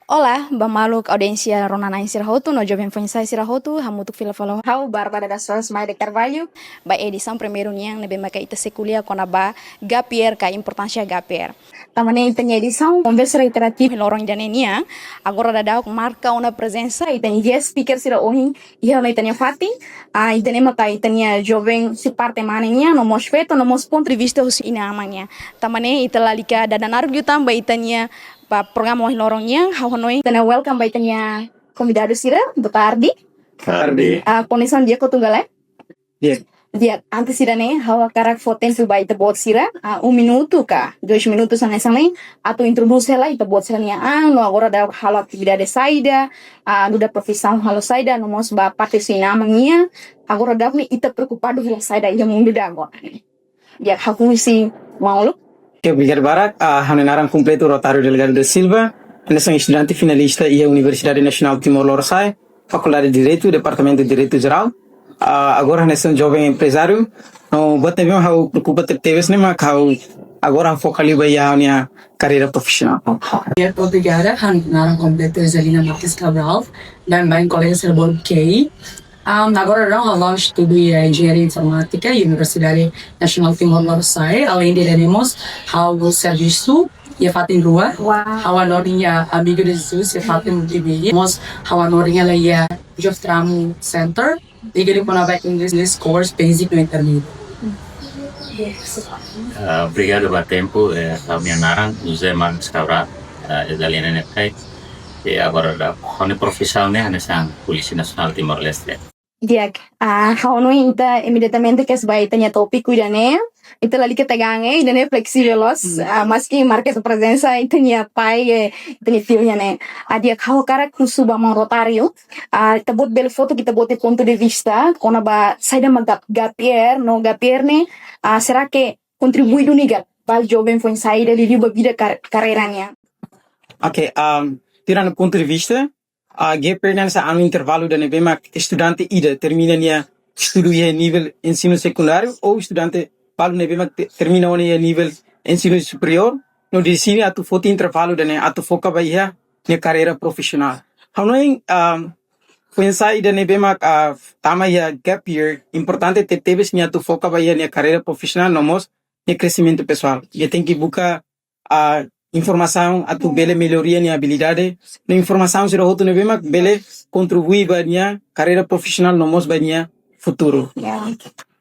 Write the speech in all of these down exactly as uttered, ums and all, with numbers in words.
Olá, ba maluk audiénsia rona-na'in sira hotu, no joven foin-sa'e sira hotu, hamutuk fila fali ho ha'u, Bárbara das Rosas Maia de Carvalho, ba edisaun primeiru nian, ne'ebé maka ita sei ko'alia kona-ba gap year ka importánsia gap year. Tanba ne'e ita-nia edisaun, konversa reiterativa, loron ida-ne'e nian, agora daudaun marka ona prezensa, ita-nia guest speaker sira ohin, iha ona ita-nia fatin, ah, ita-nia maka ita-nia joven husi parte mane nian, no mós feto, no mós pontu de vista husi inan-aman nian. Tanba ne'e ita lalika dada naruk liután ba ita-nia, ba programa ohin loron nian, ha'u hanoin. Ita-nia welcome ba ita-nia konvidadu sira, boa tarde. Tarde. Ah, kondisaun di'ak ka tunggal, eh? Di'ak. Di'ak, antes ida-ne'e, ha'u hakarak fó tempu ba ita-boot sira, ah, um minuto ka, dois minutos hanesan ne'e, atu introdús hela ita-boot sira-nia an, no agora daudaun halo atividade saida, ah, nu'udar profisaun halo saida, no mós ba parte husi inan-aman nian, agora daudaun ne'e ita preokupadu hela saida iha mundu ida agora ne'e. Di'ak, ha'u husi maun Luke. Oke, obrigadu barak. Ah, ha'u-nia naran kompletu Rotário Delgado da Silva. Ha'u hanesan estudante finalista iha Universidade Nasionál Timor Lorosa'e, Fakuldade Direitu, Departamentu Direitu Jerál. Ah, agora ha'u hanesan joven emprezáriu. No, buat ne'ebé mak ha'u preokupa tebetebes ne'e mak ha'u agora foka liu ba iha ha'u-nia karreira profisionál. Di'ak, obrigada. Ha'u-nia naran kompletu Zelina Marques Cabral, daudaun kolega sira bolu Kei. Um, agora daudaun ha'u estuda iha Enjeñaria Informátika iha Universidade Nasionál Timor Lorosa'e. Aleinde ida-ne'e mós, ha'u servisu iha fatin rua. Uau. Ha'u hanorin iha Amigo de Jesus iha fatin T V. Mós ha'u hanorin hela iha Geoff Tramo Center. Liga liu kona-ba English, English course, basic no intermediate. Ah, obrigadu ba tempu, eh, ha'u-nia naran José Marques Cabral, eh, Zelina nia pai. Eh, agora daudaun, ha'u-nia profisaun ne'e hanesan Polísia Nasionál Timor-Leste. Di'ak, ah, ha'u hanoin ita imediatamente kedas ba ita-nia tópiku ida-ne'e, ita lalika tegang, eh, ida-ne'e fleksivel loos, hmm, ah, maski marka ita-nia prezensa, ita-nia pai, eh, ita-nia tiu nian ne'e. Ah, di'ak, ha'u hakarak husu ba maun Rotário, ah, ita-boot bele fó ita-boot nia pontu de vista, kona-ba saida mak gap, gap year, no gap year ne'e, ah, será que kontribui duni ka ba joven foin-sa'e ida liuliu ba vida kar-, karreira nian? Oke, um, tuir ha'u-nia pontu de vista, ah, gap year ne'e hanesan anu intervalu ida ne'ebé mak estudante ida termina nia estudu iha nivel ensinu sekundáriu ou estudante balu ne'ebé mak te-, termina ona iha nivel ensinu superiór, no deside atu foti intervalu ida-ne'e atu foka ba iha nia karreira profisionál. Ha'u hanoin, um, foin-sa'e ida ne'ebé mak, ah, tama iha gap year, importante tebetebes nia atu foka ba iha nia karreira profisionál no mós nia kresimentu pesoál. Nia tenke buka, ah, informasaun atu bele melloria nia abilidade, no informasaun sira hotu ne'ebé mak bele kontribui ba nia karreira profisionál no mós ba nia futuru. Ya.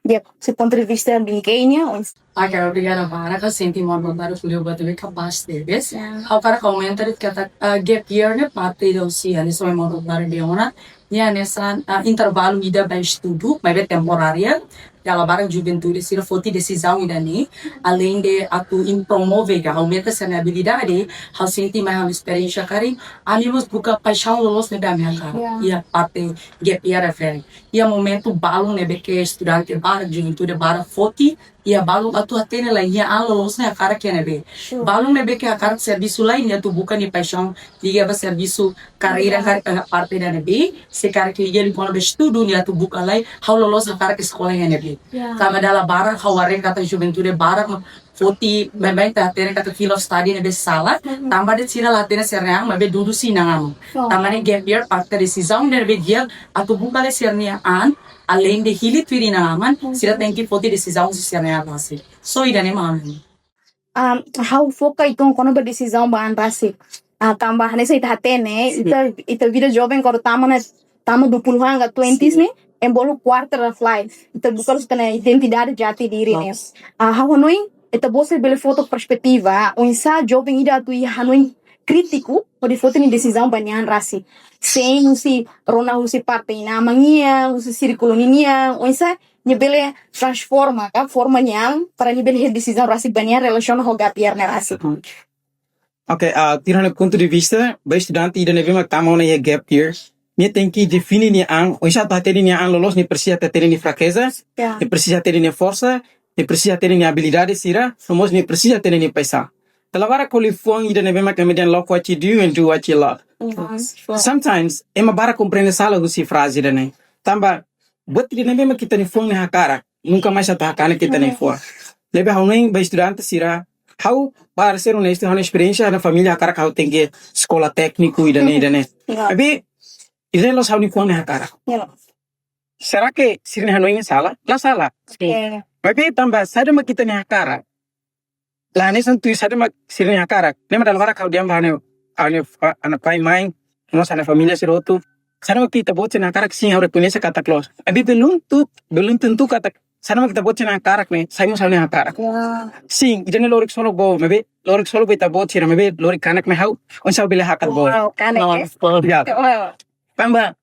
Di'ak, husi pontu de vista biin Kei nian, oinsá? Oke, obrigada barak, ha'u sente maun Rotário ko'alia buat ne'ebé kapás tebes. Ya. Ha'u hakarak aumenta de'it katak, ah, gap year ne'e parte ida husi, hanesan maun Rotário dehan ona, nia hanesan, ah, intervalu ida ba estudu, maibé temporária. Dala barak juventude sira foti desizaun ida-ne'e, aleinde atu im-, promove ka aumenta sira-nia abilidade, ha'u sente mai ha'u-nia esperiénsia karik, ami mós buka paixaun loloos ne'ebé ami hakarak. Ya. Iha parte gap year refere. Iha momentu balun ne'ebé ke estudante barak, juventude barak foti, iha balun atu hatene lai nia an loloos ne'e hakarak iha ne'ebé. Sure. Balun ne'ebé ke hakarak servisu lai, nia atu buka nia paixaun liga ba servisu, karreira, ya, karik, eh, parte ida ne'ebé, se karik liga liu kona-ba estudu, nia atu buka lai, ha'u loloos hakarak eskola iha ne'ebé. Ya. Tanba dala barak, ha'u haree katak juventude barak foti, baibain ita hatene katak field of study ne'ebé sala, mhm, tanba de'it sira la hatene sira-nia an, maibé dudu husi inan-aman. Oh. Tanba ne'e gap year parte desizaun ida ne'ebé di'ak atu buka lai sira-nia an, aleinde hili tuir inan-aman, mhm, sira tenke foti desizaun husi sira-nia an rasik. So, ida-ne'e mak ha'u. Um, ha'u foka uitoan kona-ba desizaun ba an rasik. Ah, tanba hanesan ita hatene, sin, ita, ita vida joven kuandu tama ona, tama dua puluhan ka twenties, sin, ne'e, envolve quarter of life. Ita buka loos ita-nia identidade jati diri, ne'e. Loos. Ah, ha'u hanoin, ita-boot sira bele fó tok perspetiva, oinsá joven ida atu iha hanoin krítiku, hodi foti nia desizaun ba nia an rasik. Sein husi rona husi parte inan-aman nian, husi sírkulu ninian, oinsá nia bele transforma ka, forma nia an, para nia bele iha desizaun rasik ba nia an relasiona ho gap year ne'e rasik. Oke, ah, tuir ha'u-nia pontu de vista, ba estudante ida ne'ebé mak tama ona iha gap year, nia tenke define nia an, oinsá atu hatene nia an loloos, nia presiza hatene nia frakeza, ya, nia presiza hatene nia forsa, nia presiza hatene nia abilidade sira, no mós nia presiza hatene nia paixaun. Dala barak ho liafuan ida ne'ebé mak ema dehan love what you do and do what you love. Mhm. Sometimes, ema barak komprende sala husi fraze ida-ne'e. Tanba, buat ida ne'ebé mak ita-nia fuan ne'e hakarak, nunka mais atu hakanek ita-nia fuan. Ne'ebé ha'u hanoin ba estudante sira, Ha'u, para ser honestu, ha'u-nia esperiénsia, ha'u-nia família hakarak ha'u tenke eskola tékniku, ida-ne'e, ida-ne'e. Ya. Maibé, ida-ne'e la'ós ha'u-nia fuan nia hakarak. Ya. Será que sira-nia hanoin ne'e sala? La sala. Sin. Maibé tanba saida mak ita-nia hakarak. La hanesan tuir saida mak sira-nia hakarak. Ne'e mak dala barak ha'u dehan ba ha'u-nia, ha'u-nia fa-, ha'u-nia pai, mãe, mós ha'u-nia família sira hotu. Saida mak ita-boot sira-nia hakarak, sin, ha'u rekoñese katak loos. Maibé belum tu, belum tentu katak saida mak ita-boot sira-nia hakarak ne'e sai mós ha'u-nia hakarak. Ya. Sin, ida-ne'e lori ksolok boot, maibé lori ksolok ba ita-boot sira, maibé lori kanek ne'e ha'u, oinsá ha'u bele hakat boot. Wow, kanek, eh? Wow. Ya. Wow. Tanba,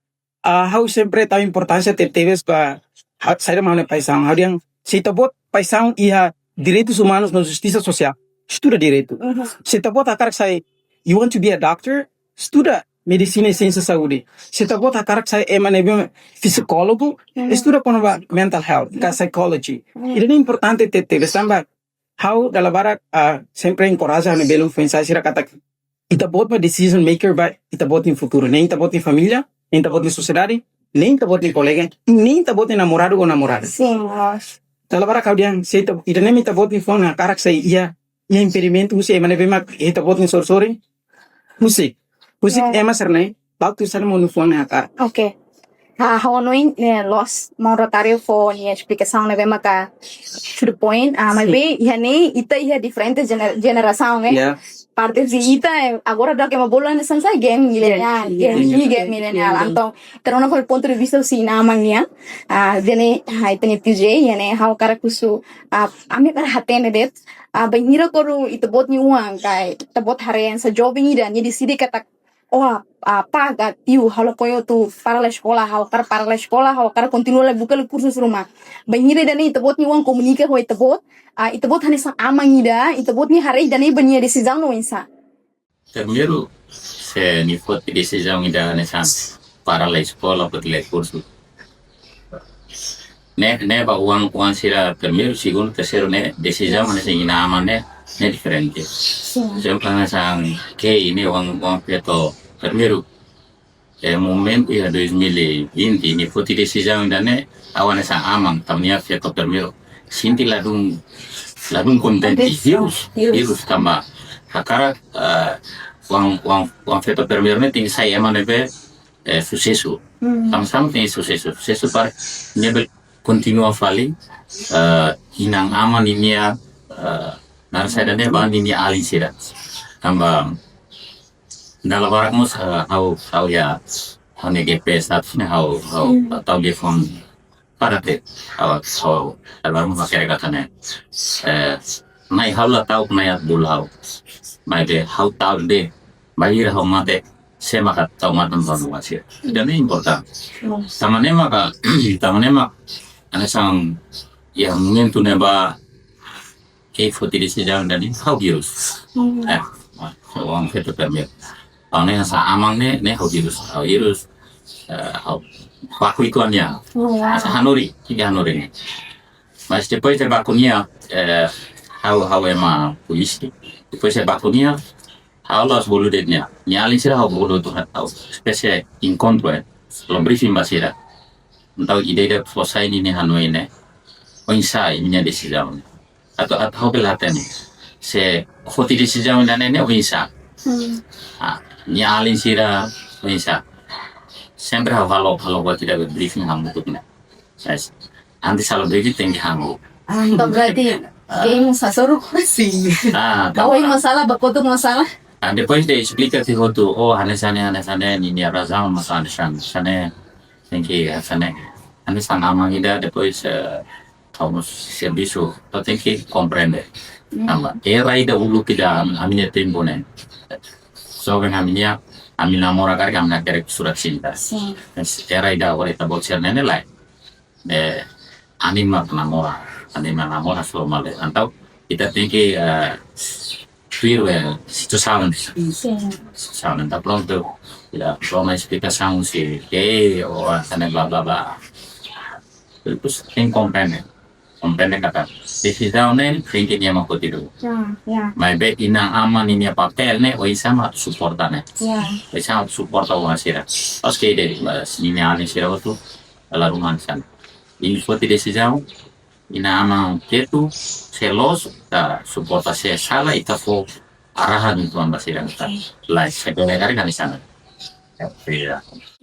ah, ha'u sempre tau importánsia tebetebes ba, ha-, saida mak ha'u-nia paixaun. Ha'u dehan, se ita-boot paixaun iha direitus umanus no justisa sosiál, estuda direitu. Mhm. Se ita-boot hakarak sai, you want to be a doctor, estuda medisina i siénsia saúde. Se ita-boot hakarak sai ema ne'ebé psikólogu, mhm, estuda kona-ba mental health, ka, mhm, psychology. Mhm. Ida-ne'e importante tebetebes tanba ha'u dala barak, ah, sempre enkoraja ha'u-nia belun foin-sa'e sira katak ita-boot mak decision maker ba ita-boot nia futuru. Nein ita-boot nia família, nein ita-boot nia sosiedade, nein ita-boot nia kolega, nein ita-boot nia namoradu ou namorada. Sin, loos. Dala barak ha'u dehan, se ita, ida-ne'e mak ita-boot nia fuan nia hakarak sai iha, iha impedimentu husi ema ne'ebé mak ita-boot nia sorin-sorin. Husik. Husik, ya, ema sira-ne'e, bá tuir saida mak nia fuan nia hakarak. Oke. Ah, ha'u hanoin, eh, loos, maun Rotário fó nia esplikasaun ne'ebé maka to the point. Ah, sin, maibé iha ne'e ita iha diferente jener-, jenerasaun, eh. Ya. Parte husi ita, eh, agora daudaun ema bolu hanesan sá, gen mileniál, gen, gen, gen, gen mileniál. Gen. Entaun, ita rona ho pontu de vista husi inan-aman nian. Ah, ida-ne'e, ah, ita-nia T J, ida-ne'e, ha'u hakarak husu, ah, ami hakarak hatene de'it, ah, bainhira kuandu ita-boot nia oan, ka ita-boot haree hanesan joven ida, nia deside katak, oh, ah, pá ka tiu, ha'u lakohi atu para la eskola, ha'u hakarak para la eskola, ha'u hakarak kontinua lai buka liu kursus ruma. Bainhira ida-ne'e ita-boot nia oan komunika ho ita-boot, ah, ita-boot hanesan aman ida, ita-boot nia haree ida-ne'e ba nia desizaun oinsá? Primeiru, se nia foti desizaun ida hanesan para la eskola, foti lai kursu. Ne'e, ne'e ba oan, oan sira primeiru, segundu, terseiru ne'e desizaun hanesan inan-aman ne'e, ne'e diferente. Sin. Ezemplu hanesan Kay ne'e oan, oan feto primeiru. Eh, momentu iha dois mil e vinte, nia foti desizaun ida-ne'e, ha'u hanesan aman, tanba nia feto primeiru. Sente ladún, ladún kontente. Kontente. Hirus, hirus. Hirus tanba hakarak, eh, oan, oan, oan feto primeiru ne'e tenke sai ema ne'ebé, eh, susesu. Hmm. Sama-sama tenke susesu. Susesu para nia bele kontinua fali, eh, inan-aman ninia, eh, naran saida ne'e, ba ninia alin sira. Tanba dala barak mós, eh, ha'u, ha'u iha, ha'u-nia G P status ne'e ha'u, ha'u, hmm, tau telefone para te, ha'u, ha'u, dala barak mós hakerek katak ne'e. Eh, Nai, ha'u la ta'uk Nai atu bolu ha'u. Maibé ha'u ta'uk de'it, bainhira ha'u mate, sé maka tau matan ba no masir. Ida-ne'e importante. Hmm. Tanba ne'e maka, tanba ne'e maka, hanesan, iha momentu ne'ebá, Kay foti desizaun ida-ne'e, ha'u hirus. Hmm. Eh, oan feto primeiru. Ha'u ne'e hanesan aman ne'e, ne'e ha'u hirus. Ha'u hirus, eh, ha'u baku uitoan nia. Oh, wow. Hanesan hanorin, ida hanorin. Mas depois de baku nia, eh, ha'u, ha'u ema polísia. Depois de baku nia, ha'u la'ós bolu de'it nia. Nia alin sira ha'u bolu tuir ha'u. Espésie enkontru, eh. Halo briefing ba sira. Entaun ida-idak fó sai ninia hanoin ne'e. Oinsá ninia desizaun. Atu, atu ha'u bele hatene. Se foti desizaun ida-ne'e ne'e oinsá. Hmm. Ah, nia alin sira oinsá. Sempre ha'u halo, halo buat ida briefing hamutuk ne'e. Yes. Antes halo briefing tenke hanggu. Ah, entaun berarti, ah, Kay mós hasoru? Sin. Ah, kau tanba masalah, bakotuk masalah? Ah, depois de esplika tiha hotu, oh, hanesan ne'e, hanesan ne'e, ninia razaun, masalah hanesan ne'e, hanesan ne'e, tenke, hanesan ne'e. Hanesan aman ida, depois, eh, ha'u mós servisu, ha'u tenke komprende. Hmm. Tanba, era ida uluk ida, ami-, ami-nia tempu ne'e. Joven ami-nia, ami namora karik, ami hakerek surat sinta. Sin. Mas era ida agora ita-boot sira-ne'e ne'e lae. Eh, ami mak namora, ami mak namora formal de'it. Entaun, ita tenke, eh, tuir, eh, situasaun. Sin. Situasaun, entaun prontu, ita toma esplikasaun se, eh, ou hanesan ne'e bla, bla, bla. Depois, tenke komprende. Komprende katak desizaun ne'e tenke nia mak foti duni. Ya, ya. Maibé inan-aman ninia papél ne'e, oinsá mak atu suporta ne'e. Ya. Oinsá mak atu suporta oan sira. Oke, de'it, mas ninia alin sira hotu, la ruma hanesan. Nia foti desizaun, Inan-aman feto, se loos, ita suporta, se sala, ita fó arahan uitoan ba sira, ita. Lae, se bele karik hanesan ne'e. Ya, iya.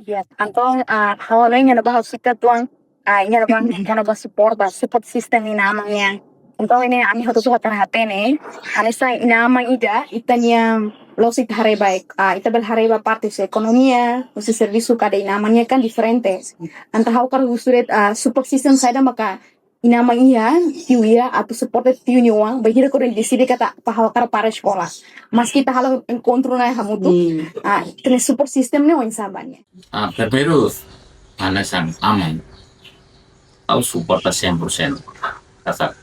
Ya, entaun, ah, ha'u hanoin iha ne'ebá ha'u sikat uitoan, ah, iha ne'ebá, iha ne'ebá suporta, support system inan-aman nian. Entaun ne'e ami hotu-hotu hatene, hanesan inan-aman ida, ita-nia, loos ita haree ba, ah, ita bele haree ba parte husi ekonomia, husi servisu kada inan-aman nian kan diferente. Entaun ha'u hakarak husu de'it, ah, support system saida maka inan-aman iha, tiu iha, atu suporta tiu nia oan, bainhira kuandu deside katak ha'u hakarak para eskola. Maski ita halo enkontru na'in hamutuk, Hmm. ah, ita-nia support system ne'e oinsá ba nia? Ah, primeiru, hanesan aman, ha'u suporta cem por cento. Katak,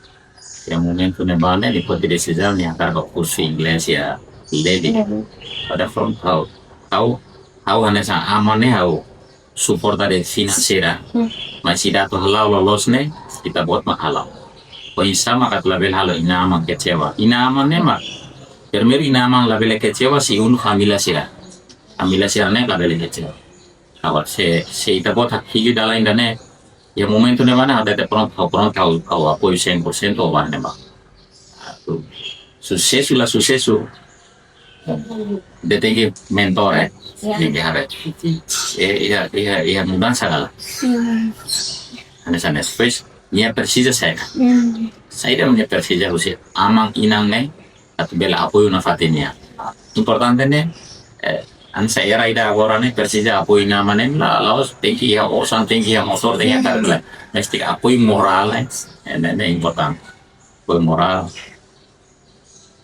iha momentu ne'ebá ne'e, nia foti desizaun nia hakarak bá kursu inglés iha Dili. Hmm. Ida front ha'u, ha'u, ha'u hanesan aman ne'e ha'u suporta de'it sira. Hmm. Mas ida atu hala'o loloos ne'e, ita-boot mak hala'o. Oinsá mak atu labele halo inan-aman kecewa. Inan-aman ne'e mak, primeiru inan-aman labele kecewa, segundu família sira. Família sira ne'e labele kecewa. Agora, se, se ita-boot hili dalan ida-ne'e, iha momentu ne'ebá ne'e, ita prontu, prontu, ha'u, ha'u apoiu cem por cento ba ne'ebá. Atu susesu la susesu, ita tenke mentor, eh? Ya. Tenke haree. Eh, iha, iha, iha mudansa kala. Hmm. Hanesan ne'e, depois, nia presiza saida. Hmm. Saida nia presiza husi aman inan ne'e, atu bele apoiu nafatin nia. Importante ne'e, eh, hanesan era ida agora ne'e, presiza apoiu inan-aman ne'e, la, la'ós tenke iha osan, tenke iha motór, tenke iha karu, la. Mesti apoiu morál, eh, eh, ne'e, ne'e importante. Apoiu morál,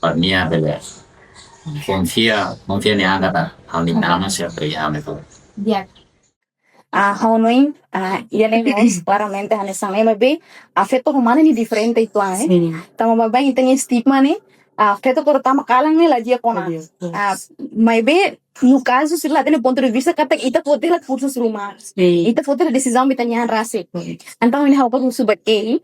para nia bele konfia, konfia nia an katak, ha'u-nia inan-aman sempre iha ami. Ya. Ah, ha'u hanoin, ah, ida-ne'e mós klaramente hanesan ne'e, maibé, ah, feto ho mane ne'e diferente uitoan, eh. Sin. Tanba baibain ita-nia estigma ne'e, ah, feto kuandu tama kalan ne'e la di'ak ona. La di'ak, yes. Ah, maibé, no kazu, sira la hatene pontu de vista katak ita foti hela kursus ruma. Sin. Ita foti hela desizaun ba ita-nia an rasik. Sin. Entaun, ne'e ha'u hakarak husu ba Kay,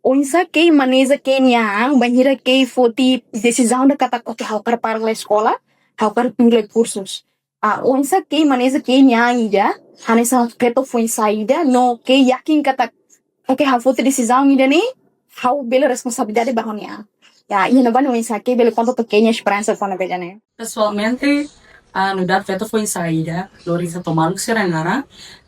oinsá Kay maneja Kay nia an, bainhira Kay foti desizaun ida katak, oke, ha'u hakarak para lai eskola, ha'u hakarak tuir lai kursus. Ah, oinsá Kay maneja Kay nia an ida, hanesan feto foin-sa'e ida, no Kay yakin katak, oke, ha'u foti desizaun ida-ne'e, ha'u bele responsabilidade ba ha'u-nia an. Ya, iha ne'ebá ne'e oinsá Kay bele konta atu Kay nia esperansa kona-ba ida-ne'e? Pesoalmente, ah, nu'udar feto foin-sa'e ida, lori feto maluk sira-nia naran,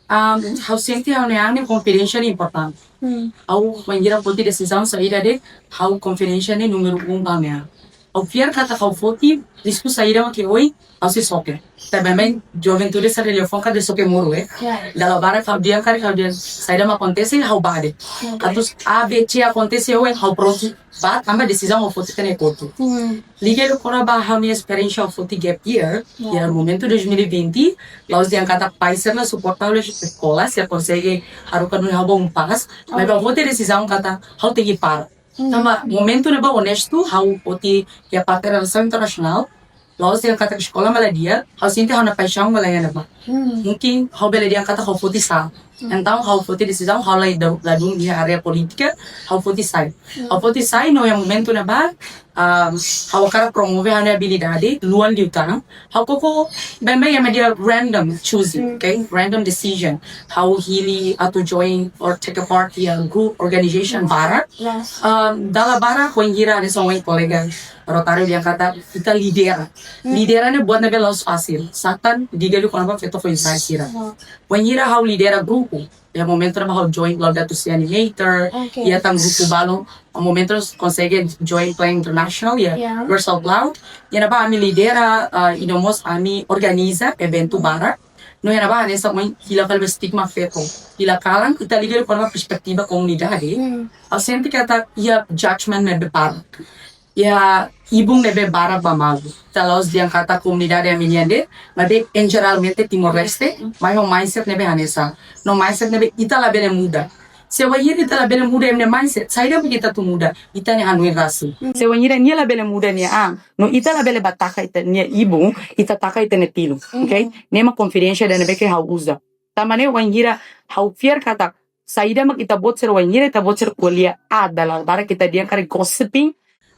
ah, ha'u sente ha'u-nia an nia konfidénsia ne'e importante. Hmm. Ha'u bainhira foti desizaun saida de'it, ha'u konfidénsia ne'e númeru um ba ha'u-nia an. Ha'u fiar katak ha'u foti risku saida mak ohin, ha'u sei soke. Tanba baibain juventude sira liafuan katak soke muru, eh. Ya. Dala barak ha'u dehan karik ha'u dehan saida mak akontese, ha'u bá de'it. Ya. Atu A B C akontese ohin, ha'u prontu bá, tanba desizaun ha'u foti ita-nia kotuk. Hmm. Liga liu kona-ba ha'u-nia esperiénsia ha'u foti gap year, Ya. iha momentu dois mil e vinte, la'ós dehan katak pai sira la suporta ha'u eskola, sira konsege haruka duni ha'u ba UNPAZ, maibé ha'u foti desizaun katak ha'u tenke para. Hmm. Tanba momentu ne'ebá onestu, ha'u foti iha parte relasaun internasionál, la'ós dehan katak eskola mak la di'ak, ha'u sente ha'u-nia paixaun mak la iha ne'ebá. Hmm. Mungkin ha'u bele dehan katak ha'u foti sala. Hmm. Entaun ha'u foti desizaun, ha'u la ida-, ladún iha área polítika, ha'u foti sai. Hmm. Ha'u foti sai no iha momentu ne'ebá, ah, ha'u hakarak promove ha'u-nia abilidade, luan liután. Ha'u koko baibain iha media random choosing, Hmm. okay? Random decision. Ha'u hili atu join or take a part iha group organization Hmm. barak. Yes. Ah, dala barak, bainhira hanesan ohin kolega Rotáriu dehan katak ita lidera. Hmm. Lidera ne'e buat ne'ebé la'ós fasil. Satan, liga liu kona-ba feto foin-sa'e sira. Hmm. Bainhira ha'u lidera grupu, iha momentu ne'ebá ha'u join Laudato Si Animator, Oke. iha tan grupu balun, momentu konsege join Plan International, iha Ya. Words Out Loud. Iha ne'ebá ami lidera, ah, i no mós ami organiza eventu barak. No iha ne'ebá hanesan ohin hila fali ba estigma feto. Hila kalan, ita liga liu kona-ba perspetiva komunidade. Hmm. Ha'u sente katak iha judgment ne'ebé barak. Iha ibun ne'ebé barak ba malu. Ita la'ós dehan katak komunidade ami-nian de'it, maibé en jeralmente Timor-Leste, mai ho mindset ne'ebé hanesan. No mindset ne'ebé ita labele muda. Se bainhira ita labele muda ema nia mindset, saida mak ita atu muda? Ita-nia hanoin rasik. Se bainhira nia labele muda nia an, no ita labele bá taka ita-nia ibun, ita taka ita-nia tilun, Mhm. oke? Ne'e mak konfidénsia ida ne'ebé ke ha'u uza. Tanba ne'e bainhira ha'u fiar katak, saida mak ita-boot sira bainhira ita-boot sira ko'alia, ah, dala barak ita dehan karik gossiping.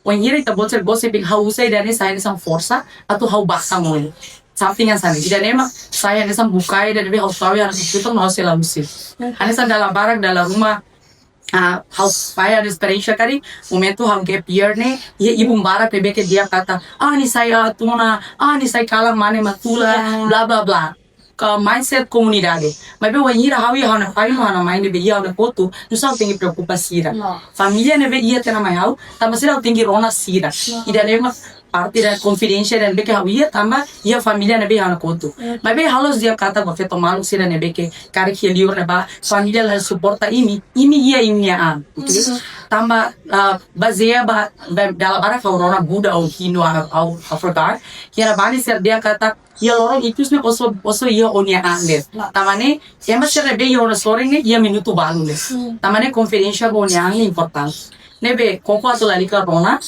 Bainhira ita-boot sira gossiping, ha'u uza ida-ne'e sai hanesan forsa, atu ha'u basa moe. Something hanesan ne'e. Ida-ne'e mak sai hanesan bukae ida ne'ebé ha'u tau iha ha'u-nia kotuk no ha'u sei la husik. Hanesan dala barak, dala ruma, Ah, ha'u fahe ha'u-nia esperiénsia karik, momentu ha'u gap year ne'e, iha ibun barak ne'ebé ke dehan katak, ah, nia sai, ah, tuna, ah, nia sai kalan mane mak tula, bla bla bla. Ke mindset komunidade. Maibé wainhira ha'u iha ha'u-nia pai no ha'u-nia mãe ne'ebé iha ha'u-nia kotuk, nusá ha'u tenke preokupa sira. Família ne'ebé iha tiha ona mai ha'u, tanba sira ha'u tenke rona sira. Ida-ne'e mak parte da konfidénsia ida ne'ebé ke ha'u iha tanba iha família ne'ebé iha ha'u-nia kotuk. Maibé ha'u la'ós dehan katak ba feto maluk sira ne'ebé ke karik iha liur ne'ebá, família la suporta imi, imi iha imi-nia an. Tanba, ah, bazeia ba, ba, dala barak ha'u rona buda ou hinu a, ou a forgar, iha ne'ebá nia sira dehan katak, iha loron ikus ne'e ó só, ó só iha ó-nia an de'it. Tanba ne'e, ema sira ne'ebé iha ó-nia sorin ne'e, iha minutu balu de'it. Tanba ne'e konfidénsia ba ó-nia an ne'e importante. Ne'ebé, koko atu lalika rona,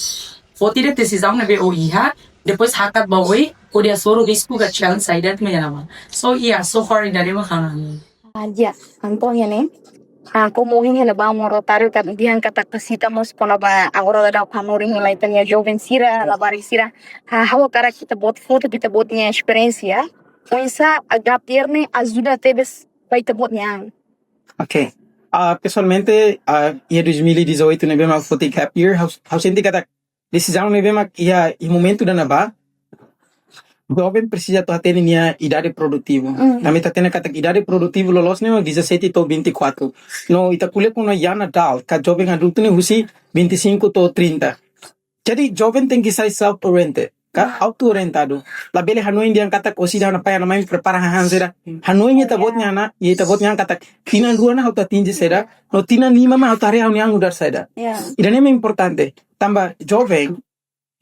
foti de'it desizaun ne'ebé ó iha, depois hakat ba oin, hodi hasoru risku ka challenge saida de'it mak iha ne'ebá. So, yeah, so far ida-ne'e mak ha'u-nia. Ah, ya, Antónia ne'e. Ah, komu ohin hela ba Maun Rotáriu katak dehan katak kasita mós kona-ba agora daudaun hanorin hela ita-nia joven sira, labarik sira. Ah, ha'u hakarak ita-boot foti ita-boot nia esperiénsia. Oinsá gap year ne'e ajuda tebes ba ita-boot nia an. Ok. Ah, pesoalmente, ah, iha dois mil e dezoito ne'ebé mak foti gap year, ha'u, ha'u sente katak desizaun ne'ebé mak iha, iha momentu ida-ne'ebá, joven presiza atu hatene nia idade produtivu. Tanba ita hatene katak idade produtivu loloos ne'e mak dezassete to'o vinte e quatro. No ita ko'alia kona-ba young adult, ka joven adultu ne'e husi vinte e cinco to'o trinta. Jadi joven tenke sai self-oriented, ka auto-orientadu. Labele hanoin dehan katak ó sida ha'u-nia pai ha'u-nia mãe prepara hahán saida. Hanoin ita-boot nia an, ita-boot nia an katak tinan rua ne'e ha'u atu atinje saida, no tinan lima mak ha'u atu haree ha'u-nia an nu'udar saida. Ida-ne'e mak importante. Tanba joven,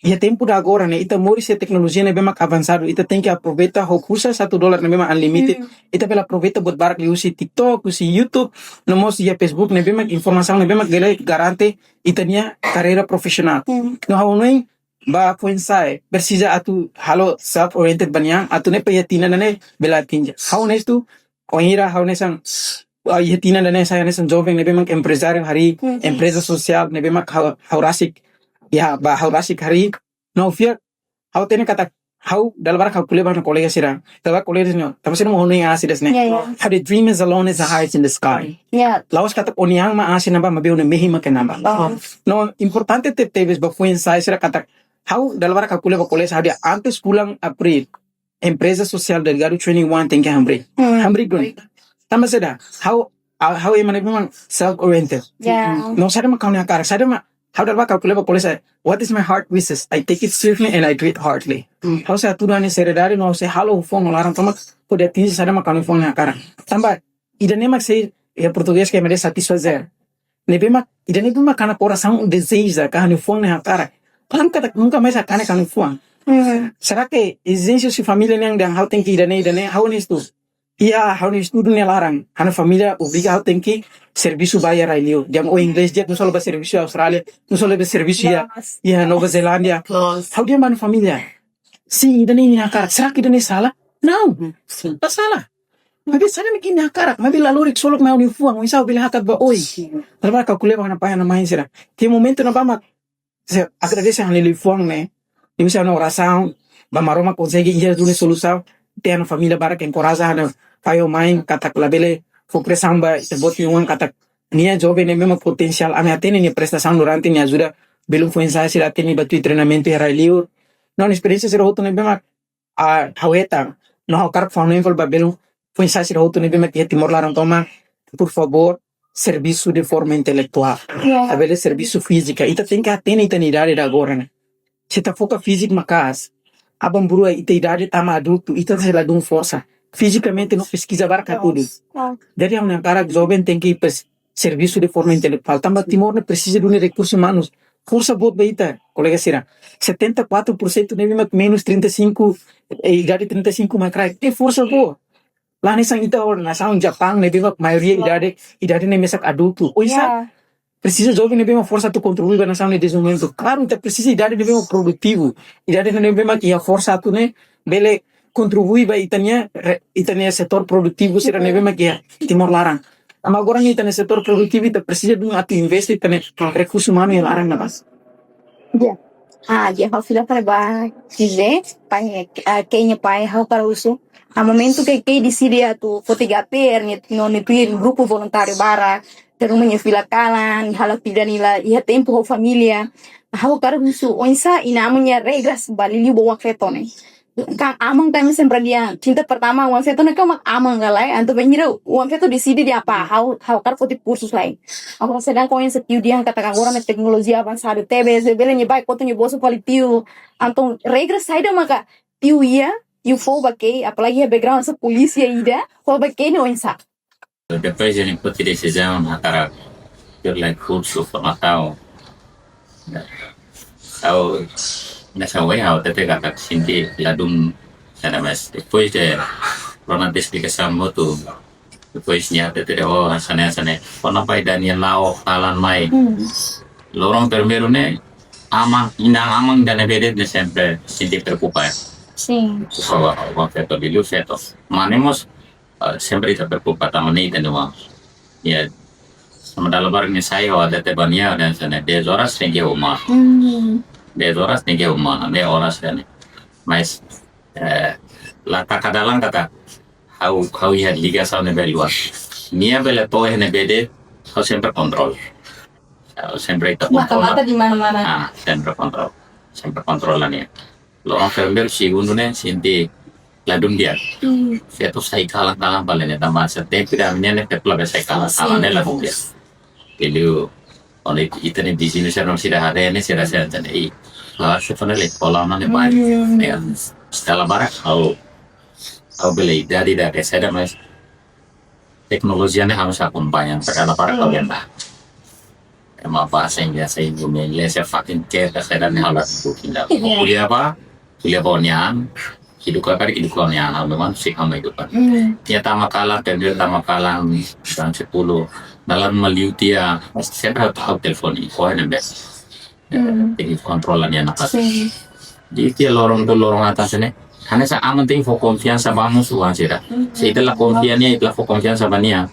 iha tempu ida agora ne'e, ita moris iha teknolojia ne'ebé mak avansadu, ita tenke aproveita ho pulsa satu dolar ne'ebé mak unlimited. Ita bele aproveita buat barak liuhusi TikTok, husi YouTube, no mós iha Facebook ne'ebé mak informasaun ne'ebé mak bele garante ita-nia karreira profisionál. No ha'u hanoin ba foin-sa'e, presiza atu halo self-oriented ba nia an, atu ne'e para iha tinan ida-ne'e bele atinje. Ha'u onestu, wainhira ha'u hanesan, ah, iha tinan ida-ne'e sai hanesan joven ne'ebé mak emprezáriu harii, empreza sosiál ne'ebé mak ha'u, ha'u rasik, ya, ba ha'u rasik harii. No fiar, ha'u hatene katak, ha'u dala barak ha'u ko'alia ba ha'u-nia kolega sira. Dala barak kolega sira, tanba sira mak hanoin aas ida-ne'e. Ha'u dehan dream is alone is the highest in the sky. La'ós katak ó-nia an mak aas iha ne'ebá, maibé ó-nia mehi mak iha ne'ebá. No importante tebetebes ba foin-sa'e sira katak, ha'u dala barak ha'u ko'alia ba kolega sira, ha'u dehan antes fulan Abríl, empreza sosiál Delgado Training One tenke hamriik. Hamriik duni. Tanba saida, ha'u, ha'u ema ne'ebé mak self-oriented. No saida mak ha'u-nia hakarak, saida mak, ha'u dala barak ha'u ko'alia ba kolega sira, what is my heart wishes? I take it seriously and I do it hardly. Ha'u sei hatudu ha'u-nia seriedade, no ha'u sei halo ho fuan no laran tomak, hodi atinje saida mak ha'u-nia fuan hakarak. Tanba, ida-ne'e mak sei, iha portugés ke ema dehan satisfazer. Ne'ebé mak, ida-ne'ebé mak ha'u-nia korasaun dezeja, ka ha'u-nia fuan ne'e hakarak. Klaru katak nunka mais hakanek ha'u-nia fuan. Será ke ezijénsia husi família nian dehan ha'u tenke ida-ne'e, ida-ne'e, ha'u honestu. Iha ha'u-nia estudu nia laran, ha'u-nia família obriga ha'u tenke servisu ba iha rai-liur. Dehan ó inglés de'it, nusá ha'u la bá servisu iha Austrália, nusá ha'u la bá servisu iha, iha Nova Zelándia. Ha'u dehan ba ha'u-nia família, se ida-ne'e nia hakarak, será ke ida-ne'e sala? Não, la sala. Maibé saida mak imi hakarak, maibé la lori ksolok mai ha'u-nia fuan, oinsá ha'u bele hakat ba oin. Dala barak ha'u ko'alia ba ha'u-nia pai, ha'u-nia mãe sira. Iha momentu ne'ebá mak, sei agradese ha'u-nia liafuan ne'e, liuhusi ha'u-nia orasaun, ba Maromak konsege iha duni solusaun, iha ha'u-nia família barak enkoraja ha'u-nia pai ho mãe, katak labele fó presaun ba ita-boot nia oan katak nia joven ne'e memang potensiál, ami hatene nia prestasaun durante nia ajuda belun foin-sa'e sira hatene bá tuir treinamentu iha rai-liur. No esperiénsia sira hotu ne'ebé mak, ah, ha'u hetan, no ha'u hakarak fó hanoin fali ba belun foin-sa'e sira hotu ne'ebé mak iha Timor laran tomak, por favór, servisu de forma intelektuál. Labele servisu fízika. Ita tenke hatene ita-nia idade ida agora ne'e. Se ita foka fíziku maka'as, aban-bainrua ita idade tama adultu, ita sei ladún forsa. Fizikamente no peskiza barak hatudu. Jadi ha'u hakarak joven tenke pes servisu de forma intelektuál. Tanba Timor ne'e presiza duni rekursu umanus. Forsa boot ba ita, kolega sira. Setenta e quatro por cento ne'ebé mak menus trinta e cinco, eh, idade trinta e cinco mak kraik. Ne'e forsa boot. La hanesan ita ho nasaun Japaun ne'ebé mak maioria idade, idade ne'e mesak adultu. Oinsá presiza joven ne'ebé mak forsa atu kontribui ba nasaun nia dezenvolvimentu. Klaru, ita presiza idade ne'ebé mak produtivu. Idade ne'ebé mak iha forsa atu ne'e bele kontribui ba ita-nia re-, ita-nia setór produtivu sira ne'ebé mak iha Timor laran. Tanba agora ne'e ita-nia setór produtivu ita presiza duni atu investe ita-nia rekursu umanu iha laran ne'ebá. Ya. Ah, ya, ha'u fila fali ba José, pai, ah, Kei nia pai, ha'u hakarak husu. Ah, momentu ke Kei deside atu foti gap year, nia, no nia tuir grupu voluntáriu barak, iha ruma nia fila kalan, halo atividade nia la iha tempu ho família. Ha'u hakarak husu oinsá inan-aman nia regras ba liuliu ba oan-feto ne'e. Kan aman kan sempre dehan cinta pertama oan-feto ne'e kan mak aman ka lae, entaun bainhira oan-feto deside dehan apá, ha'u, ha'u hakarak foti kursu lain. Agora sedangkan oinsá tiu dehan katak agora ne'e teknolojia avansadu tebes, bele nia bá kotu nia bolsu fali tiu. Entaun regra saida maka tiu iha, tiu fó ba ke, apalagi iha background hanesan polísia ida, fó ba ke ne'e oinsá. Depois de nia foti desizaun hakarak tuir lai kursu formasaun. Ha'u, nessa way ha'u hatete katak sente ladún, nada mais. Depois de rona nia esplikasaun hotu, depois nia hatete dehan, oh, hanesan ne'e, hanesan ne'e. Kona-ba ida-ne'e la'o kalan mai. Hmm. Loron primeiru ne'e, aman, inan-aman ida ne'ebé de'it ne'e sempre sente preokupa, eh. Sin. Preokupa ba, ba feto, liuliu feto. Mane mós, eh, sempre ita preokupa tanba ne'e ita-nia oan. Ya, tanba dala barak nia sai, ha'u hatete ba nia, dehan hanesan ne'e, dez horas tenke iha uma. Hmm. Dez horas tenke iha uma, dez horas kan. Mas, eh, la taka dalan katak, ha'u, ha'u iha ligasaun ne'ebé luas. Nia bele to'o iha ne'ebé de'it, ha'u sempre kontrola. Ha'u sempre ita kontrola. Mata-mata di mana-mana. Ah, sempre kontrola. Sempre kontrola nia. Loron primeiru, segundu ne'e, sente ladún di'ak. Hmm. Feto sai kalan-kalan fali ne'e, tanba hanesan tempu ida ami-nia ne'e feto labele sai kalan-kalan, sin, ne'e ladún di'ak. Liuliu, kuandu ita-nia viziñu sira-ne'e sira haree ne'e, sira, sira hatene, ih, ah, feto ne'e la iha kolam ne'e baik. Hmm. Ya, dala barak, ha'u, ha'u bele idade ida ke saida, mas teknolojia ne'e harus akompaña, para, para kau benda. Ema bá sing ya sing gumi le se fatin ke ka saida ne'e ha'u la tuku kinda. Iya. Ko'alia ba, ko'alia ba nia an, hidup ka kari hidup ka nia an, ha'u memang sih ha'u hidup kan. Hmm. Nia tama kalan, tender tama kalan, jam sepuluh, dalan maliu tiha, sempre ha'u, ha'u telefon, ih, kau ne'e bes. Hmm. Tenke kontrola nia nafatin. Sin. Jadi ita loron tu loron atas ne'e, hanesan aman tenke fó konfiansa ba mós oan sira. Hmm. Se ita la konfia nia, ita la fó konfiansa ba nia,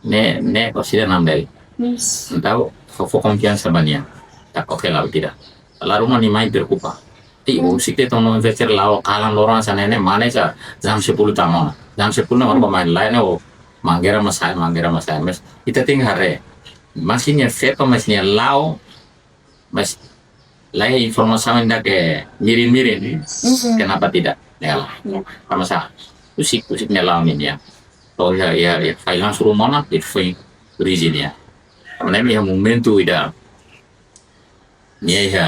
ne'e, ne'e orsida nambel. Hmm. Entaun, fó, fó konfiansa ba nia. Tak oke lah, tidak. La ruma nia mai preokupa. Ti, hmm, husik de'it to'o no investir la'o kalan loron hanesan ne'e, mane sa, jam sepuluh tama. Jam sepuluh na orang pemain lain, oh, manggera masai, manggera masai. Mas, ita tenke haree. Maski nia feto, mas nia la'o, mas la iha informasaun ida ke mirin-mirin. Mm-mm. Kenapa tidak? Ya. Ya. Sama sa. Husik, husik nia la'o nian. To'o iha, iha, iha, fai langsung rumah na, itu fai rizin ya. Karena imi iha momentu ida. Nia iha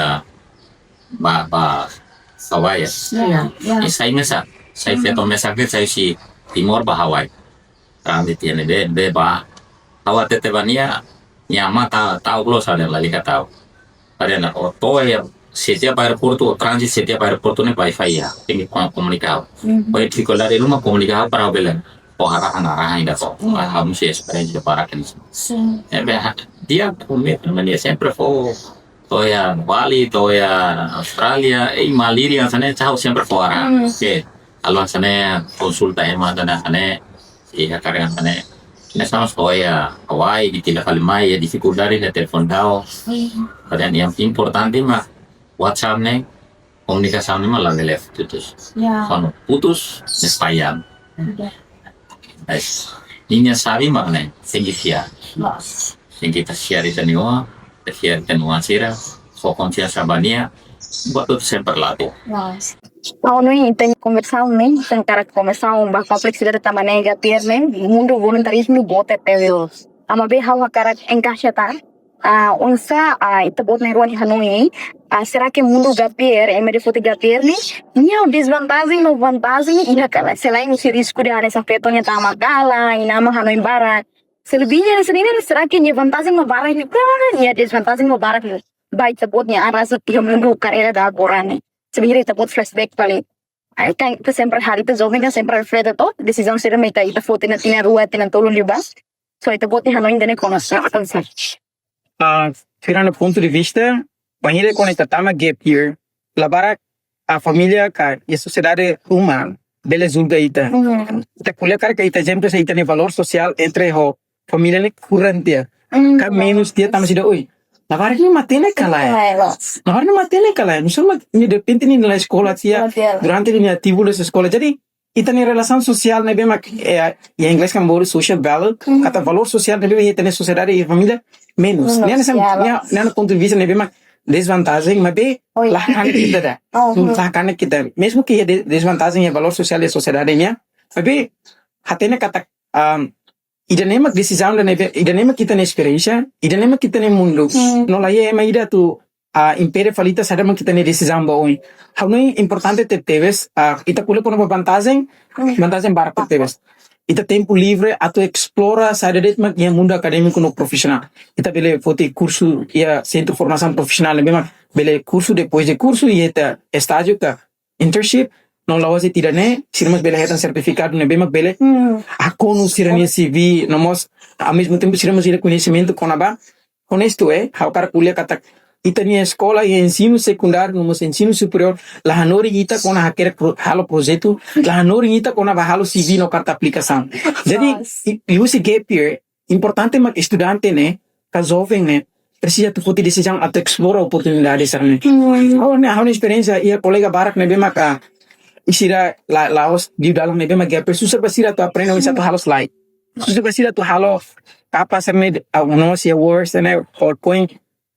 ba, ba Hawaii ya. Ya, ya. Nia sai mesak. Sai, mm, feto mesak de'it, sai husi Timor ba Hawaii. Tranzit iha ne'ebé, ne'ebé ba. Ha'u hatete ba nia, nia aman ta, ta'uk loos, ha'u dehan lalika ta'uk. Ha'u dehan, oh, to'o iha, setiap aeroportu, tranzit setiap aeroportu ne'e wifi iha. Tenke ko-, komunika ha'u. Mhm. Oi, difikuldade ruma komunika ha'u para ha'u bele fó arahan, arahan ida fó. Mhm. Ha'u mós esperiénsia barak ne'e. Sin. Ne'ebé, ha, nia komitmen nia sempre fó, to'o iha Bali, to'o iha Austrália, eh, Malaysia, hanesan ne'e, ha'u sempre fó arahan. Mhm. Oke. Halo hanesan ne'e, konsulta ema hanesan ne'e, hanesan ne'e, iha karya hanesan ne'e. Nia sama to'o iha Hawaii, nia tila fali mai, iha difikuldade, nia telefon ha'u. Hmm. Kemudian yang importante mak WhatsApp ne'e, komunikasaun ne'e mak labele putus. Ya. Kuandu putus, nia payah. Ya. Mas, nia sabe mak ne'e, tenke fiar. Loos. Tenke ita fiar ita-nia oan, ita fiar ita-nia oan sira, fó konfiansa ba nia, buat hotu sempre la'o. Loos. Ha'u hanoin ita-nia konversasaun ne'e, ita hakarak konversasaun ba kompleksidade tanba ne'e GAPIER ne'e, mundu voluntarizmu boot tebes. Maibé ha'u hakarak enkaixa tan, ah, oinsá, ah, ita-boot na'in-rua nia hanoin, ah, será que mundu GAPIER, ema ida foti GAPIER ne'e, nia dezvantajen no vantajen iha ka lae, selain husi risku ida hanesan feto nia tama kalan, inan-aman hanoin barak. Selebihnya hanesan ne'e, será que nia vantajen mak barak liu ka, nia dezvantajen mak barak liu? Ba ita-boot nia an rasik iha mundu karreira ida agora ne'e. Se bainhira ita-boot flashback fali. Ai, kan ita sempre haree, ita joven kan sempre reflete to'o desizaun sira mak ita, ita foti iha tinan rua, tinan tolu liubá. So ita-boot nia hanoin ida-ne'e kona-ba. Ah, tirando ponto de vista, bainhira kuandu ita tama gap year, la barak família ka iha sosiedade ruma bele julga ita. Mhm. Ita ko'alia karik ita ezemplu, se ita-nia valór sosiál entre ho família ne'e kurang tiha. Hmm. Ka menus tiha tanba sida, oi. La barak ne'e matenek ka lae. Lae, loos. La barak ne'e matenek ka lae. Misalnya, nia derrepente nia la eskola tiha. Eskola tiha. Durante nia ativu la eskola. Jadi, ita-nia relasaun sosiál ne'ebé mak, eh, iha inglés kan bolu social value, katak valór sosiál ne'ebé iha ita-nia sosiedade, iha família, menus. Menus, ne'e hanesan, ya, ne'e, ne'e pontu de vista ne'ebé mak desvantajen, maibé, oh, ya, la hanesan ita ida. Oh, hmm. La hanesan ita. Mezmu ke iha de-, desvantajen iha valór sosiál iha sosiedade nian, maibé hatene katak, um, ida-ne'e mak desizaun ida-ne'ebé, ida-ne'e mak ita-nia esperiénsia, ida-ne'e mak ita-nia mundu. Hmm. No laiha ema ida atu, ah, impede fali ita saida mak ita-nia desizaun ba oin. Ha'u hanoin importante tebetebes, ah, ita ko'alia kona-ba vantajen, hmm, vantajen barak tebetebes. Ita tempu livre atu esplora saida de'it mak iha mundu akadémiku no profisionál. Ita bele foti kursu iha sentru formasaun profisionál, ne'ebé mak bele kursu, depois de kursu, iha ita estájiu ka internship, no la'ós de'it ida-ne'e, sira mós bele hetan sertifikadu ne'ebé mak bele, hmm, hakonu sira-nia C V, no mós, ao mesmo tempo, sira mós iha koñesimentu kona-ba, honestu, eh, ha'u hakarak ko'alia katak, ita-nia eskola iha ensinu sekundáriu, no mós ensinu superiór, la hanorin ita kona hakerek pro-, halo projetu, la hanorin ita kona ba halo C V no karta aplikasaun. Jadi, yes, i, i husi gap year, importante mak estudante ne'e, ka joven ne'e, presiza atu foti desizaun atu esplora oportunidade sira-ne'e. Hmm. Ha'u-nia, ha'u-nia esperiénsia iha kolega barak ne'ebé maka sira la, la'ós liu dalan ne'ebé mak gap year susar ba sira atu aprende oinsá atu halo slide. Susar ba sira atu halo kapas sira-ne'e, ah, no mós iha Word sira-ne'e, PowerPoint.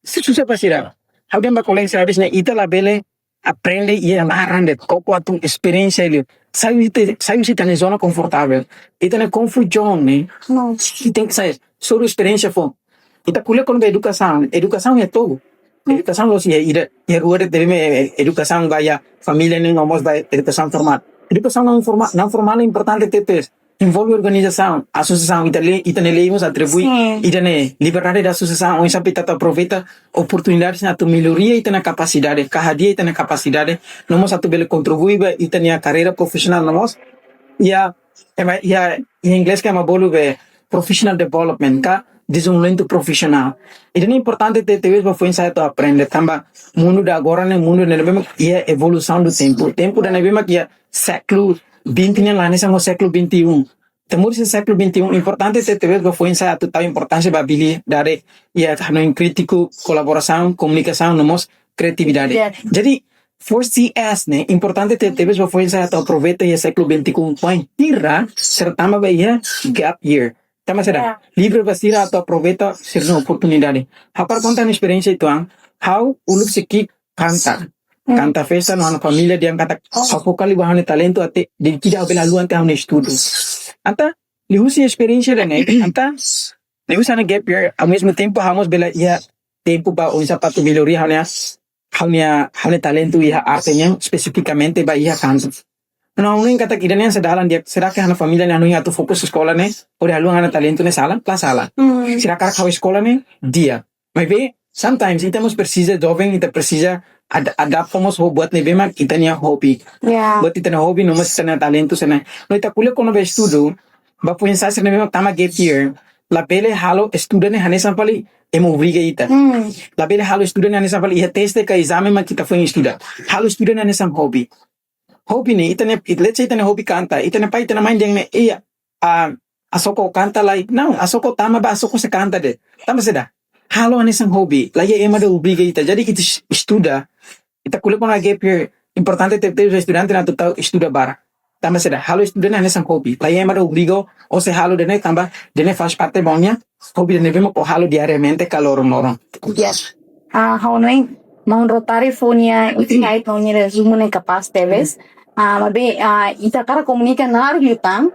Susar ba sira. Ha'u dehan ba kolega sira ne'e, ita labele aprende iha laran de'it, koko atu esperiénsia liu. Sai husi ita, sai husi ita-nia zona konfortavel. Ita-nia comfort zone ne'e. No. Ita tenke sai, hasoru esperiénsia foun. Ita ko'alia kona-ba edukasaun, edukasaun iha to'o. Edukasaun la'ós iha ida, iha rua de'it, ne'ebé edukasaun ba iha família nian no mós ba edukasaun formál. Edukasaun não formál, não formál importante tebes. Envolve organizasaun, asosiasaun, ita lei, ita-nia lei mós atribui, sin, ita-nia liberdade de asosiasaun, oinsá ita atu aproveita oportunidade sira atu melloria ita-nia kapasidade, ka hadi'a ita-nia kapasidade, no mós atu bele kontribui ba ita-nia karreira profisionál, no mós iha, ema, iha, iha inglés kan ema bolu be professional development, ka dezenvolvimentu profisionál. Ida-ne'e importante tebetebes ba foin-sa'e atu aprende, tanba mundu de agora ne'e mundu ne'ebé mak iha evolução do tempo. Tempu ida ne'ebé mak iha século vinte ne'e la hanesan ho século vinte e um. Tempu iha século vinte e um importante tebetebes ba foin-sa'e atu tau importánsia ba abilidade iha hanoin krítiku, kolaborasaun, komunikasaun, no mós kriatividade. Ya. Jadi, four Cs ne'e importante tebetebes ba foin-sa'e atu aproveita iha século vinte e um bainhira sira tama ba iha gap year. Tanba saida? Ya. Livre ba sira atu aproveita sira-nia oportunidade. Ha'u hakarak konta ha'u-nia esperiénsia uitoan, ha'u uluk sei ki'ik kanta. Hmm. Kanta festa no ha'u-nia família dehan katak, oh, ha'u fó fali ba ha'u-nia talentu até, dehan ida ha'u bele haluha tiha ha'u-nia estudu. Entaun, liuhusi esperiénsia ida-ne'e, entaun, liuhusi ha'u-nia gap year, ao mesmo tempo, ha'u mós bele iha tempu ba oinsá atu melloria ha'u-nia, ha'u-nia, ha'u-nia talentu iha arte nian, espesifikamente ba iha kanta. No, ha'u hanoin katak ida-ne'e sá dalan di'ak, será ke ha'u-nia família ne'e hanoin atu fokus eskola ne'e, hodi haluha ha'u-nia talentu ne'e sala, la sala. Hmm. Sira hakarak ha'u eskola ne'e di'ak. Maibé, sometimes, ita mós presiza, joven, ita presiza ad-, adapta mós ho buat ne'ebé mak ita-nia hobi. Ya. Buat ita-nia hobi, no mós ita-nia talentu sira-ne'e. No ita ko'alia kona-ba estudu, ba foin-sa'e sira ne'ebé mak tama gap year, labele halo estuda ne'e hanesan fali ema obriga ita. Hmm. Labele halo estuda ne'e hanesan fali iha teste ka ezame mak ita foin estuda. Halo estuda ne'e hanesan hobi. Hobi ne'e, ita-nia, let's say ita-nia hobi kanta, ita-nia pai, ita-nia mãe dehan ne'e, iya, ah, Asoko kanta lai. Não, Asoko tama ba Asoko sei kanta de'it. Tanba saida? Halo hanesan hobi. Laiha ema ida obriga ita. Jadi ita es-, estuda. Ita ko'alia kona-ba gap year. Importante tebetebes ba estudante ne'e atu tau estuda barak. Tanba saida? Halo estuda ne'e hanesan hobi. Laiha ema ida obriga ó, ó sei halo ida-ne'e tanba ida-ne'e faz parte ba ó-nia hobi ida ne'ebé mak ó halo diariamente ka loron-loron. Yes. Ah, ha'u hanoin, maun Rotary fó nia insight, fó nia rezumu ne'e kapás tebes. Ah, maibé, ah, ita hakarak komunika naruk liután.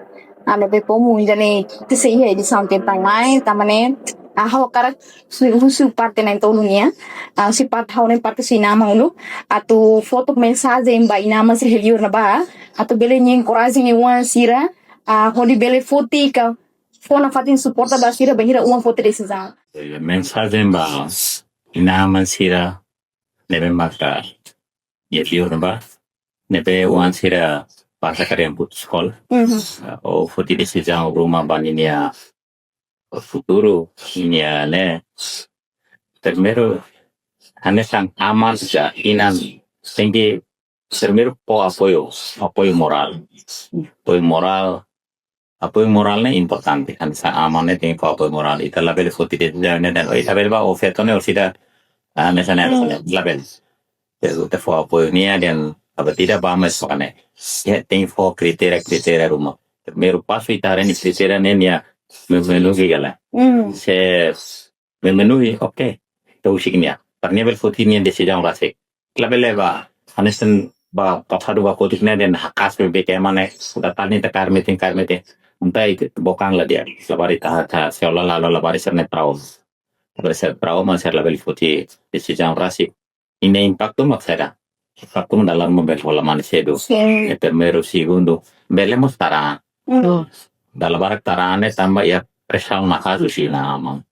Ah, maibé komu ida-ne'e ita sei iha edisaun tempu mai, tanba ne'e, ah, ha'u hakarak husu, husu parte na'in-tolu nian. Ah, husi parte ha'u-nia parte husi inan-aman uluk. Atu fó tok mensajen ba inan-aman sira iha li'ur ne'ebá. Atu bele nia enkoraja nia oan sira. Ah, hodi bele foti ka fó nafatin suporta ba sira bainhira oan foti desizaun. Eh, mensajen ba inan-aman sira ne'ebé maka iha li'ur ne'ebá, ne'ebé oan sira pasa kadean putus sekolah. Mhm. Eh, ou foti desizaun ruma ba ninia futuru, ninia ne'e. Primeiru, hanesan aman ka inan, tenke primeiru fó apoiu, apoiu morál. Apoiu morál, apoiu morál ne'e importante, hanesan aman ne'e tenke fó apoiu morál. Ita labele foti desizaun ne'e dehan, oh, ita bele ba ó feto ne'e, ó sida, ah, hanesan ne'e, hmm, labele. Ita, ita fó apoiu nia dehan, Aba tidak ba mais fakane. Ya, tenke fó kritéria, kritéria ruma. Primeiru pasu ita haree ne'e kritéria ne'e nia memenuhi ka lae. Hmm. Se memenuhi, oke. Ita husik nia. Para nia bele foti nia desizaun rasik. Labele ba, hanesan ba pasadu ba kotuk ne'e dehan haka'as beibeik ema ne'e, sudah tani ta karmete, karmete. Untai bokan la di'ak. Labarik ta, ta, seolah la, la, labarik sira-ne'e trauma. Labarik sira trauma, sira labele foti desizaun rasik. Nia impaktu mak saida. Impaktu mak dala ruma bele hola mane sedu. Sin. E primeiru, segundu, bele mós tara. Mm. Dala barak tara ne'e tanba iha presaun maka'as husi inan-aman.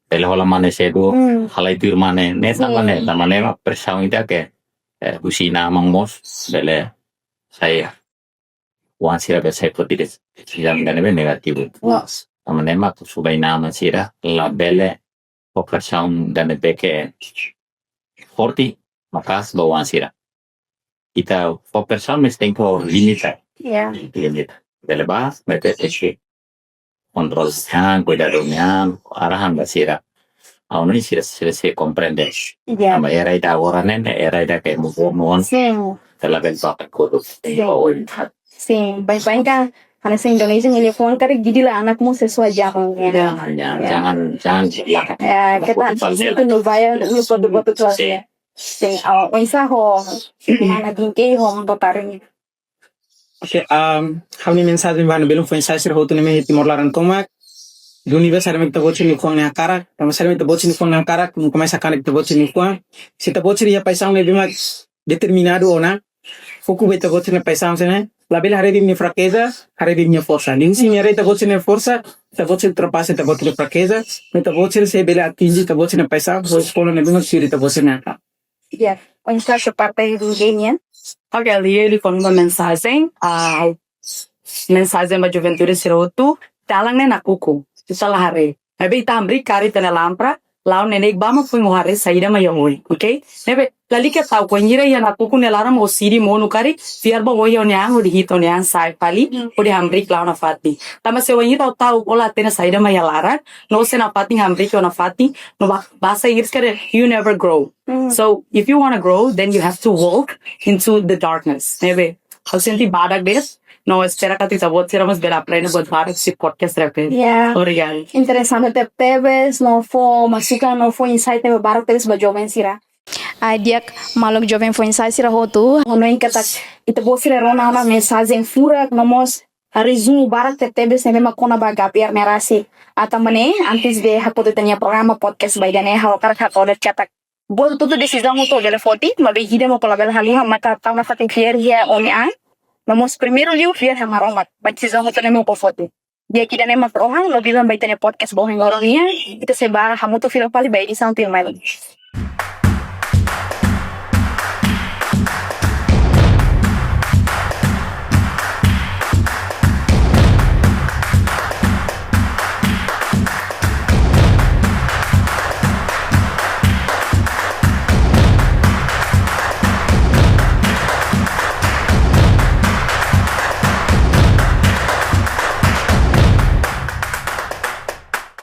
Bele hola mane sedu, mm, halai tuir mane, ne'e tanba ne'e, sin, tanba ne'e mak presaun ida ke, eh, husi inan-aman mós, bele sai, oan sira bele sai foti desizaun ida ne'ebé negativu. Yes. Tanba ne'e mak subai inan-aman sira, labele fó presaun ida ne'ebé ke forte, maka'as ba oan sira. Ita fó presaun, mas tenke limita. Ya. Limita. Bele ba, mas tenke kontrola nian, kuidadu nian, arahan ba sira. Ha'u hanoin sira, sira sei komprende. Ya. Tanba era ida agora ne'e, era ida ke move on. Sin. Ita labele ba kotuk. Ya. Oi. Sin, bainhira, hanesan Indonézia nia liafuan karik di'ak liu anak mós sesuai zaman, ya. Ya, ya, ya, jangan, jangan, ya. Ya, kita itu nu bayar, nu foto-foto tuas, ya. Sin, oh, oinsá ho anak ida ke ho moto taring. Oke, um, ha'u-nia mensajen ba ha'u-nia belun foin-sa'e sira hotu ne'ebé iha Timor laran tomak. Duni ba saida mak ita-boot sira-nia fuan ne'e hakarak, tanba saida mak ita-boot sira-nia fuan ne'e hakarak, nunka mais hakanek ita-boot sira-nia fuan. Se ita-boot sira iha paixaun ne'ebé mak determinadu ona, foku ba ita-boot sira-nia paixaun sira-ne'e, labele haree de'it nia frakeza, haree de'it nia forsa. Liuhusi ita haree ita-boot sira-nia forsa, ita-boot sira ultrapasa ita-boot sira-nia frakeza, ita-boot sira sei bele atinje ita-boot sira-nia paixaun, ho eskola ne'ebé mak sira ita-boot sira-nia. Ya, oinsá sua parte dulu nian? Oke, liu liu kona-ba mensajen, ah, mensajen ba juventude sira hotu, dalan ne'e nakukun, ita la haree. Maibé ita hamriik karik ita-nia lampara, la'o neineik bá mak foin haree saida mak iha oin, oke? Ne'ebé, lalika ta'uk, wainhira iha nakukun nia laran mak sidi monu karik, fiar ba ohi ó-nia an, hodi hi'it ó-nia an sa'e fali, hodi hamriik la'o nafatin. Tanba se wainhira ó ta'uk ó la hatene saida mak iha laran, no sei nafatin hamriik ó nafatin, no ba-, bahasa Inggris karik, you never grow. Mm. So, if you wanna grow, then you have to walk into the darkness. Ne'ebé, ha'u sente badak de'it, no espera katak ita-boot sira mós bele aprende buat barak husi podcast ida-ne'e. Ya. Obrigada. Interesante tebetebes, no fó masukan, no fó insight ne'ebé barak tebes ba joven sira. Ah, di'ak, maluk joven foin-sa'e sira hotu. Hanoin katak ita-boot sira rona ona mensajen furak, no mós rezumu barak tebetebes ne'ebé mak kona-ba GAP R ne'e rasik. Entaun mak ne'e, antes de ha'u kotu ita-nia programa podcast ba ida-ne'e, ha'u hakarak hato'o de'it katak buat hotu-hotu desizaun hotu bele foti, maibé ida mak labele haluha, maka tau nafatin fiar iha ó-nia an. No mós primeiru liu fiar iha Maromak, ba desizaun hotu ne'ebé mak ó foti. Di'ak, ida-ne'e mak rohan, no biban ba ita-nia podcast ba ohin loron nian, ita sei bá hamutuk fila fali ba edisaun tuirmai.